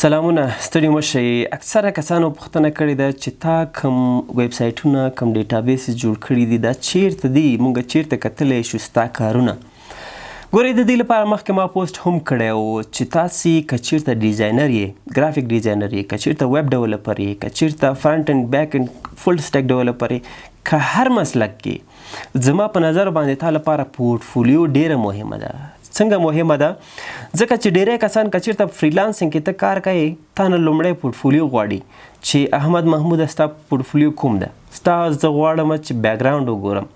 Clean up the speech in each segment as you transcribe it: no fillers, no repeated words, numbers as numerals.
سلامونه، ستړي مه شئ. اکثره کسانو پوښتنه کړې ده چې تا کوم ویب سایټونه، کوم database جوړ کړي دي، دا چیرته دي، مونږ چیرته کتلی شو ستا کارونه؟ ګورئ، د دې لپاره مخکې ما پوسټ هم کړی و چې تاسې که چیرته designer یې، graphic designer یې، که چیرته web developer یې، که چیرته front end، back end، full stack developer یې، که هر مسلک کې، زما په نظر باندې تا لپاره پورتفولیو ډیره مهمه ده. څنګه مهمه ده؟ ځکه چې ډیری کسان که چیرته freelancing کې ته کار کوې، تا نه لومړی پورتفولیو غواړي چې احمد محمود، ستا پورتفولیو کوم ده؟ ستا زه غواړم چې background وګورم،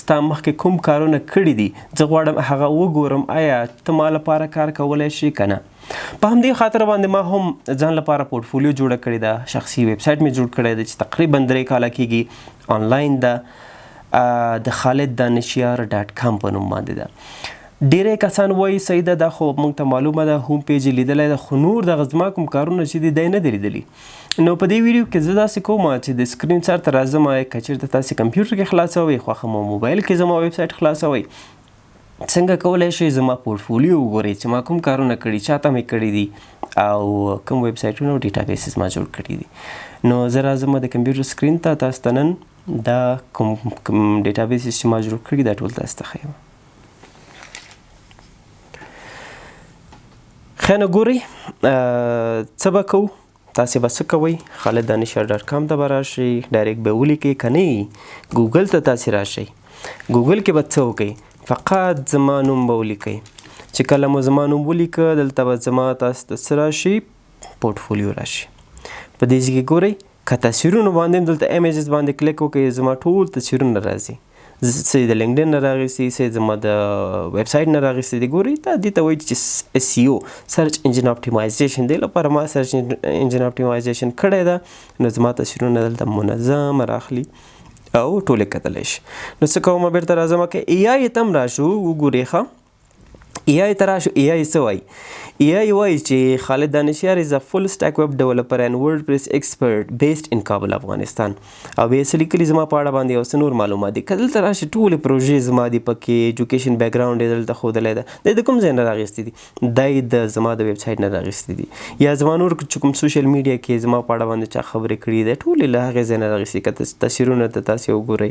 ستا مخکې کوم کارونه کړي دي، زه غواړم هغه وګورم، آیا ته ما لپاره کار کولی شي که نه. په همدې خاطر باندې ما هم ځان لپاره پورتفولیو جوړه کړې ده. شخصي ویب سایټ مې جوړ کړی دی چې تقریبا 3 کاله کېږي آنلاین ده، د خالد دانشیار.com په نوم باندې ده. ډیری کسان وایي، صحیح ده، دا خو موږ ته معلومه ده، home page یې لیدلی ده، خو نور دغه زما کوم کارونه چې دي، دی نه دي لیدلي. نو په دې ویډیو کې زه داسې کوم چې د screen سر ته راځم. که چېرته تاسې کمپیوټر کې خلاصوئ، خوښه مو موبایل کې زما ویب سایټ خلاصوئ، څنګه کولی شئ زما پورتفولیو وګورئ چې ما کوم کارونه کړي، چاته مې کړي دي او کوم ویب سایټونه او database ما جوړ کړي دي. نو زه راځم د کمپیوټر screen ته، تاسو ته نن دا کوم کوم database چې ما جوړ کړي، دا ټول تاسو ته ښیم. ښه، نو ګورئ څه به کوو، تاسې به څه کوئ؟ خالد دانشیار.com ته به راشئ، direct به ولیکئ، که نه ګوګل ته تاسې راشئ. ګوګل کې به څه وکئ؟ فقط زما نوم به ولیکئ. چې کله مو زما نوم ولیکه، دلته به زما تاسو ته څه راشي؟ پورتفولیو راشي. په دې ځای کې ګورئ، که تصویرونو باندې دلته images باندې کلیک وکړئ، زما ټول تصویرونه راځي، څه د لینکډین نه راغیستي، څه زما د ویب سایټ نه راغیستي دي. ګورئ، دا دې ته وایي چې SEO، search engine optimization. دې لپاره ما search engine optimization کړی ده، نو زما تصویرونه دلته منظم راخلي او ټول یې کتلی شي. نو څه کوم؟ بیرته راځم که AI ته هم راشو. وګورئ، ښه، AI ته راشو. AI څه وایي؟ AI وایي چې خالد دانشیار is a full stack web developer and WordPress expert based in Kabul، Afghanistan. او بیا څه لیکلي زما په اړه باندې او څه نور معلومات دي. که دلته راشي، ټولې پروژې زما دي پکې، education background یې دلته ښودلی ده. دی د کوم ځای نه راغیستي دي؟ دا یې د زما د ویب سایټ نه راغیستي دي، یا زما نور چې کوم social media کې زما په اړه باندې چا خبرې کړي دي، ټولې له هغې ځای نه راغیستي. که تصویرونه ته تاسې وګورئ،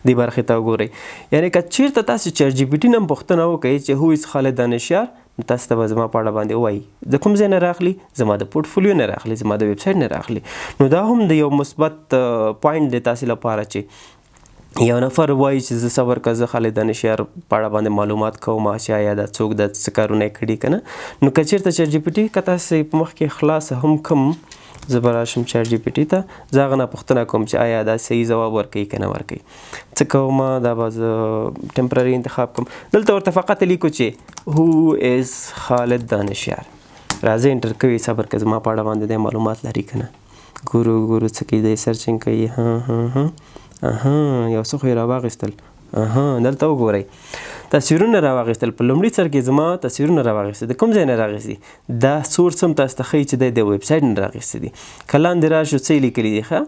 دې برخې ته وګورئ، یعنې که چېرته تاسې ChatGPT نه هم پوښتنه وکړئ چې who is خالد دانشیار، نو تاسو ته به زما په اړه باندې ووایي. د کوم ځای نه راغلي؟ زما د پورتفولیو نه راغلي، زما د ویب سایټ نه راغلي. نو دا هم د یو مثبت point دی تاسې لپاره چې یو نفر وایي چې زه صبر که، زه خالد دانشیار په اړه باندې معلومات کوم چې آیا دا څوک ده، څه کارونه یې کړي که نه. نو که چېرته ChatGPT که تاسې په مخ کې خلاص هم کم، زه به راشم ChatGPT ته، زه هغه نه پوښتنه کوم چې آیا دا صحیح ځواب ورکوي که نه ورکوي. څه کوم؟ دا به زه temporary انتخاب کوم. دلته ورته فقط لیکو چې who is خالد دانشیار. راځي، enter کوي. صبر که، زما په اړه باندې دی معلومات لري که نه. ګورو ګورو څه کوي دی، searching کوي. ها ها ها، اها، یو څه خو یې راواخیستل. اها، دلته وګورئ، تصویرونه راواخیستل. په لومړي سر کې زما تصویرونه راواخیستل. د کوم ځای نه راغیستي؟ دا source هم تاسو ته ښیي چې دی د ویب سایټ نه راغیستي دي. که لاندې راشو، څه یې لیکلي دي؟ ښه،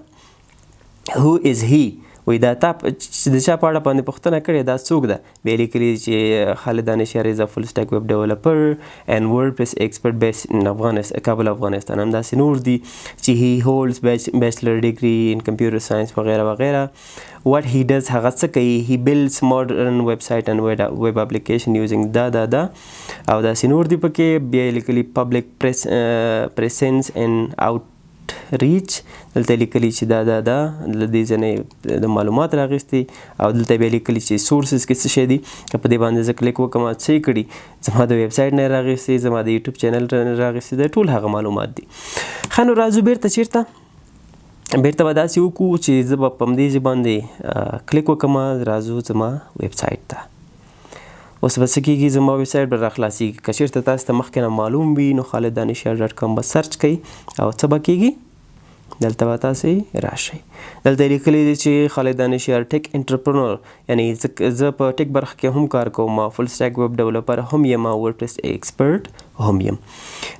who is he؟ وایي دا تا چې د چا په اړه باندې پوښتنه کړې، دا څوک ده؟ بیا لیکلي چې خالد دانشیار is a full stack web developer and WordPress expert based in Afghanistan، Kabul، Afghanistan. همداسې نور دي چې he holds bachelor degree in computer science وغیره وغیره. What he does، هغه څه کوي؟ He builds modern website and web application using دا دا دا او داسې نور دي پکې. بیا یې لیکلي public presence and outreach. دلته لیکلي چې دا دا دا له دې ځای نه د معلومات راغیستي او دلته بیا لیکلي چې sources کې څه شی دي. که په دې باندې زه کلیک وکړم، څه یې کړي؟ زما د ویب سایټ نه راغیستي، زما د یوټیوب channel نه راغیستي، دا ټول هغه معلومات دي. ښه، نو راځو بیرته. چېرته بیرته به داسې وکړو چې زه به په همدې ځای باندې کلیک وکړم، راځو زما ویب سایټ ته. اوس به څه کېږي؟ زما ویب سایټ به راخلاصېږي. که چېرته تاسو ته مخکې نه معلوم وي، نو خالد دانشیار.com به search کړئ او څه به کېږي؟ دلته به تاسې راشئ. دلته لیکلي دي چې خالد دانشیار tech entrepreneur، یعنی زه په tech برخه کې هم کار کوم، full stack web developer هم یم، WordPress expert هم یم.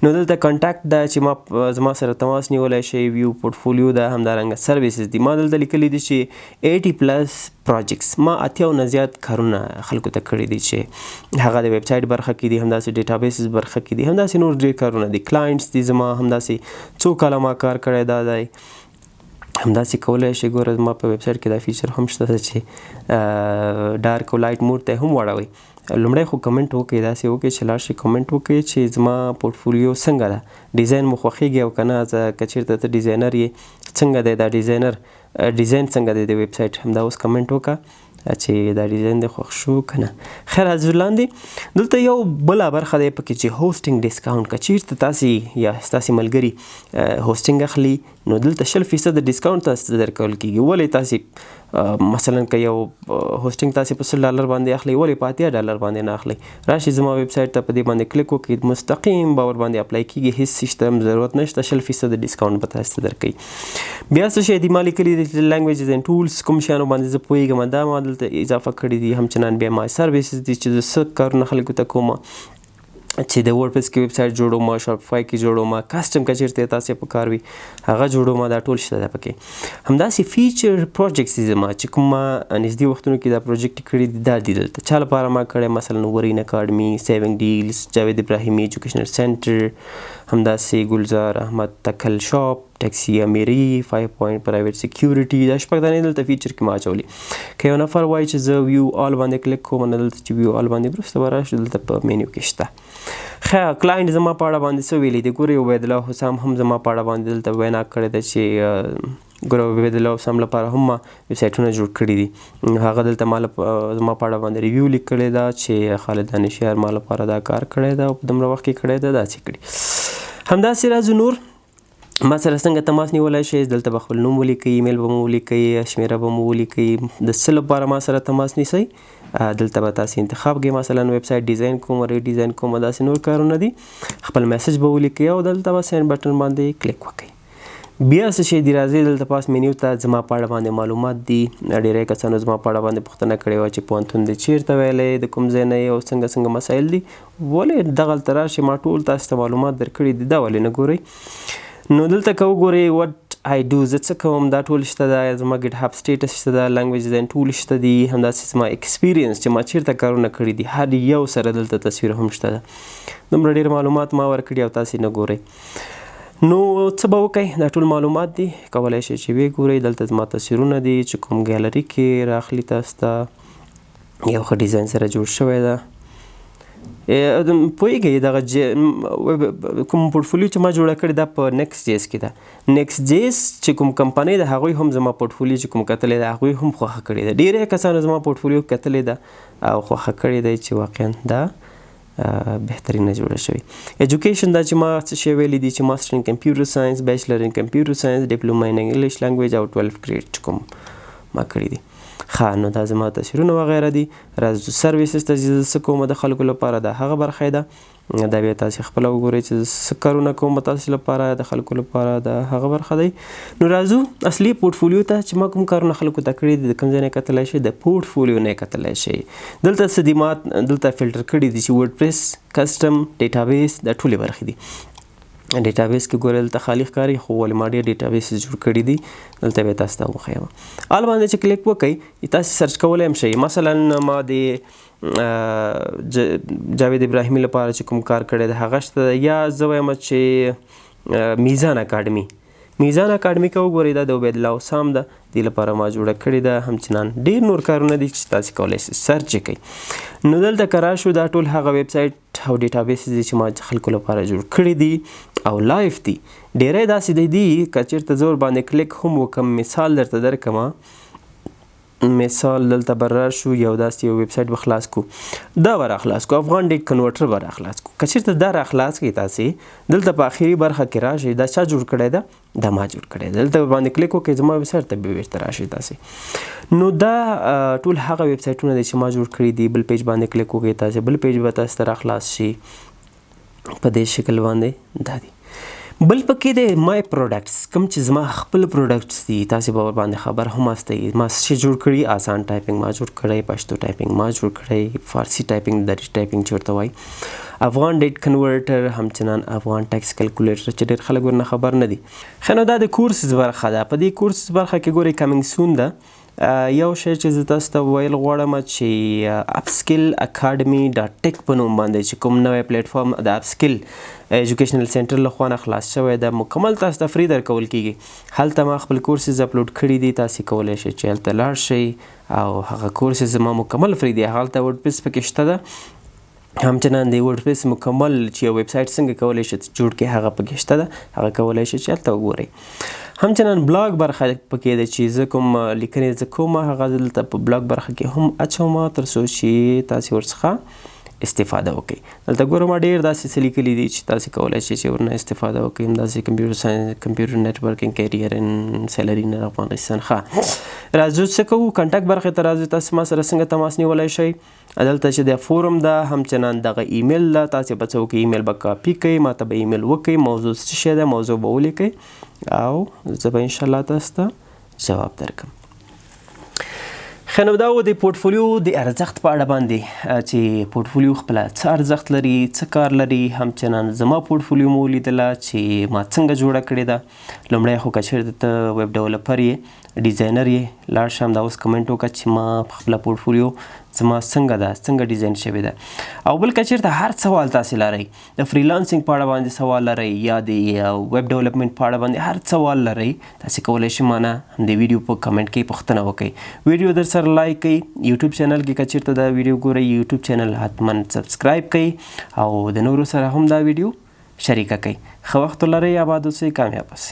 نو دلته contact ده چې ما زما سره تماس نیولی شئ، view portfolio ده، همدارنګه services دي. ما دلته لیکلي دي چې 80 plus projects، ما 80 نه زیات کارونه خلکو ته کړي دي چې هغه د ویب سایټ برخه کې دي، همداسې database برخه کې دي، همداسې نور ډېر کارونه دي، clients دي زما، همداسې څو کاله ما کار کړی دا دی. همداسې کولی شئ ګوره زما په ویب سایټ کې دا feature هم شته چې dark او light mode ته هم واړوئ. لومړی خو کمنټ وکړئ، داسې وکړئ چې لاړ شئ کمنټ وکړئ چې زما پورتفولیو څنګه ده، design مو خوښیږي او که نه، که چېرته ته designer یې څنګه دی دا designer design څنګه دی د ویب سایټ، همدا اوس کمنټ وکړه چې دا design دې خوښ شو که نه. خیر حضور لاندې دلته یو بله برخه دی پکې چې hosting discount، که چېرته تاسې یا ستاسې ملګري hosting اخلي نو دلته 20% discount تاسې ته درکول کېږي. ولې تاسې مثلا که یو hosting تاسې په $100 باندې اخلئ، ولې په $80 باندې نه اخلئ؟ راشئ زما ویب سایټ ته په دې باندې کلیک وکړئ، مستقیم به ورباندې apply کېږي، هېڅ څه ته هم ضرورت نشته، 20% discount به تاسې ته درکوي. بیا څه شی دي ما لیکلي دي چې languages and tools، کوم شیانو باندې زه پوهېږم دا ما دلته اضافه کړي دي. همچنان بیا ما services دي چې زه څه کارونه خلکو ته کوم، چې د WordPress کې ویب سایټ جوړوم، Shopify کې جوړوم، custom که چېرته تاسې په کار وي هغه جوړوم، دا ټول شته ده پکې. همداسې feature projects دي زما چې کوم ما نږدې وختونو کې دا project کړي دي، دا دي دلته چا لپاره ما کړی، مثلا ورین اکاډمي، Saving Deals، جاوید ابراهیمي Educational Center، همداسې ګلزار احمد تکل shop، ټکسي امیري، 5 Point Private Security، دا شپږ دانې دلته feature کې ما اچولي. که یو نفر وایي چې زه view all باندې کلیک کوم، نو دلته چې view all باندې وروسته به راشي دلته په مینیو کې شته. ښه client زما په اړه باندې څه ویلي دي، ګورئ عبیدالله حسام هم زما په اړه باندې دلته وینا کړې ده چې ګوره عبیدالله حسام لپاره هم ما ویب سایټونه جوړ کړي دي، هغه دلته ما زما په اړه باندې review لیکلې ده چې خالد دانشیار ما لپاره دا کار کړی ده او په دومره وخت کې کړی ده، داسې کړي. همداسې راځو نور ما سره څنګه تماس نیولی شئ، دلته به خپل نوم ولیکئ، ایمیل به مو ولیکئ، شمېره به مو ولیکئ، د څه لپاره ما سره تماس نیسئ، دلته به تاسې انتخاب کړئ، مثلا ویب سایټ design کوم، redesign کوم، داسې نور کارونه دي، خپل message به ولیکئ او دلته به send button باندې کلیک وکړئ. بیا څه شی دي، راځئ دلته پاس مینیو ته زما په اړه باندې معلومات دي. ډېری کسانو زما په اړه باندې پوښتنه کړې وه چې پوهنتون دې چېرته ویلی، د کوم ځای نه یې او څنګه څنګه مسایل دي، ولې دغلته راشئ ما ټول تاسې ته معلومات درکړي دي، دا ولې نه ګورئ؟ نو دلته که وګورئ what I do، زه څه کوم، دا ټول شته ده، زما GitHub status شته ده، languages and tool شته دي، همداسې زما experience چې ما چېرته کارونه کړي دي هر یو سره دلته تصویر هم شته ده. دومره ډېر معلومات ما ورکړي او تاسې نه ګورئ. نو څه به وکئ، دا ټول معلومات دي، کولی شئ چې ویې ګورئ. دلته زما تصویرونه دي چې کوم ګیلري کې راخلي تاسو ته، یو ښه design سره جوړ شوی ده. پوهېږئ دغه کوم پورتفولیو چې ما جوړه کړې دا په Next.js کې ده. Next.js چې کوم کمپنۍ ده هغوی هم زما پورتفولیو چې کوم کتلې ده هغوی هم خوښه کړې ده. ډېری کسانو زما پورتفولیو کتلې ده او خوښه کړې ده چې واقعا دا بهترینه جوړه شوې. education دا چې ما څه شی ویلي دي چې master in computer science، bachelor in computer science، diploma in English language او 12 grade چې کوم ما کړي دي. ښه نو دا زما تصویرونه وغیره دي. راځو services ته چې زه څه کوم د خلکو لپاره، دا هغه برخه ده، دا بیا تاسې خپله وګورئ چې زه څه کارونه کوم تاسې لپاره د خلکو لپاره، دا هغه برخه دی. نو راځو اصلي پورتفولیو ته چې ما کوم کارونه خلکو ته کړي دي، د کوم ځای نه کتلی شئ، د پورتفولیو نه کتلی شئ. دلته څه دي، ما دلته فلټر کړي دي چې WordPress، custom، database، دا ټولې برخې دي. database کې ګورئ دلته خالي ښکاري، خو ولې ما ډېر database جوړ کړي دي، دلته بیا تاسو ته وښیم. all باندې چې کلیک وکړئ تاسې search کولی هم شئ. مثلا ما د جاوید ابراهیمي لپاره چې کوم کار کړی دی هغه شته، یا زه وایم چې میزان اکاډمي، میزان اکاډمي که وګورئ دا د عبیدالله حسام ده، دې لپاره ما جوړه کړې ده. همچنان ډېر نور کارونه دي چې تاسې کولی شئ search یې کړئ. نو دلته که راشو دا ټول هغه ویب سایټ او database دي چې ما خلکو لپاره جوړ کړي دي او live دي. ډېری داسې دي که چېرته زه ورباندې کلیک هم وکړم، مثال درته درکړم، مثال دلته به راشو یو داسې یو ویب سایټ به خلاص کو، دا به راخلاص کو، افغان date converter به راخلاص کو. که چېرته دا راخلاص کړئ تاسې دلته په اخري برخه کې راشئ، دا چا جوړ کړی ده، دا ما جوړ کړی ده، دلته باندې کلیک وکړئ زما ویب سایټ ته به بېرته راشئ تاسې. نو دا ټول هغه ویب سایټونه دي چې ما جوړ کړي دي. بل page باندې کلیک وکړئ تاسې، بل page به تاسې ته راخلاص شي په دې شکل باندې دا دي. بل پکې دی مای پروډکټس، کوم چې زما خپل پروډکټس دي، تاسې به ورباندې خبر هم یاستئ. ما څه شی جوړ کړي؟ آسان ټایپینګ ما جوړ کړی، پښتو ټایپینګ ما جوړ کړی، فارسی ټایپینګ، دری ټایپینګ چې ورته وایي، افغان ډیټ کنورټر، همچنان افغان ټیکس کلکولیټر چې ډېر خلک ورنه خبر نه دي. ښه نو دا د کورسز برخه ده. په دې کورسز برخه کې ګورئ کمینګ سون ده. یو شی چې زه تاسو ته ویل غواړم چې اپسکیل اکاډمي ډاټ ټیک په نوم باندې چې کوم نوی پلیټ فارم د اپسکیل ایجوکیشنل سنټر له خوا نه خلاص شوی ده، مکمل تاسو ته فري درکول کیږي. هلته ما خپل کورسز اپلوډ کړي دي، تاسو کولی شئ چې هلته لاړ شئ او هغه کورسز زما مکمل فري دي. هلته ورډپریس پکې شته ده، همچنان د ورډپریس مکمل چې یو ویب سایټ څنګه کولی شئ جوړ کړئ هغه پکې شته ده، هغه کولی شئ چې هلته وګورئ. همچنان بلاګ برخه پکې ده چې زه کوم لیکنې زه کوم هغه دلته په بلاګ برخه کې هم اچوم تر څو چې تاسې ورڅخه استفاده وکړئ. دلته ګورم ما ډېر داسې څه لیکلي دي چې تاسې کولی شئ چې ورنه استفاده وکړئ. همداسې کمپیوټر ساینس، کمپیوټر نیټورکینګ، کیریر ان سیلري نه افغانستان. ښه راځو څه کوو، کنټاکټ برخې ته راځو. تاسې ما سره څنګه تماس نیولی شئ؟ دلته چې د فورم ده، همچنان دغه ایمیل ده، تاسې به څه وکړئ، ایمیل به کاپي کړئ، ما ته به ایمیل وکړئ، موضوع څه شی ده موضوع به ولیکئ او زه به انشاءالله تاسو ته جواب درکړم. ښه نو دا و د پورتفولیو د ارزښت په اړه باندې چې پورتفولیو خپله څه ارزښت لري، څه کار لري. همچنان زما پورتفولیو مو ولیدله چې ما څنګه جوړه کړې ده. لومړی خو که چېرته ته ویب ډیولپر یې، ډیزاینر یې، لاړ شه همدا اوس کمنټ وکړه چې ما خپله پورتفولیو زما څنګه ده، څنګه ډیزاین شوې ده. او بل که چېرته هر سوال تاسې لرئ، د فریلانسینګ په اړه باندې سوال لرئ یا د ویب ډیولپمنټ په اړه باندې هر سوال لرئ، تاسې کولی شئ ما نه د ویډیو په کمنټ کې پوښتنه وکړئ. ویډیو در سره لایک کړئ، یوټیوب چینل کې که چېرته دا ویډیو ګورئ یوټیوب چینل حتما سبسکرایب کړئ او د نورو سره هم دا ویډیو شریکه کړئ. ښه وخت ولرئ، آباد اوسئ، کامیاب اوسئ.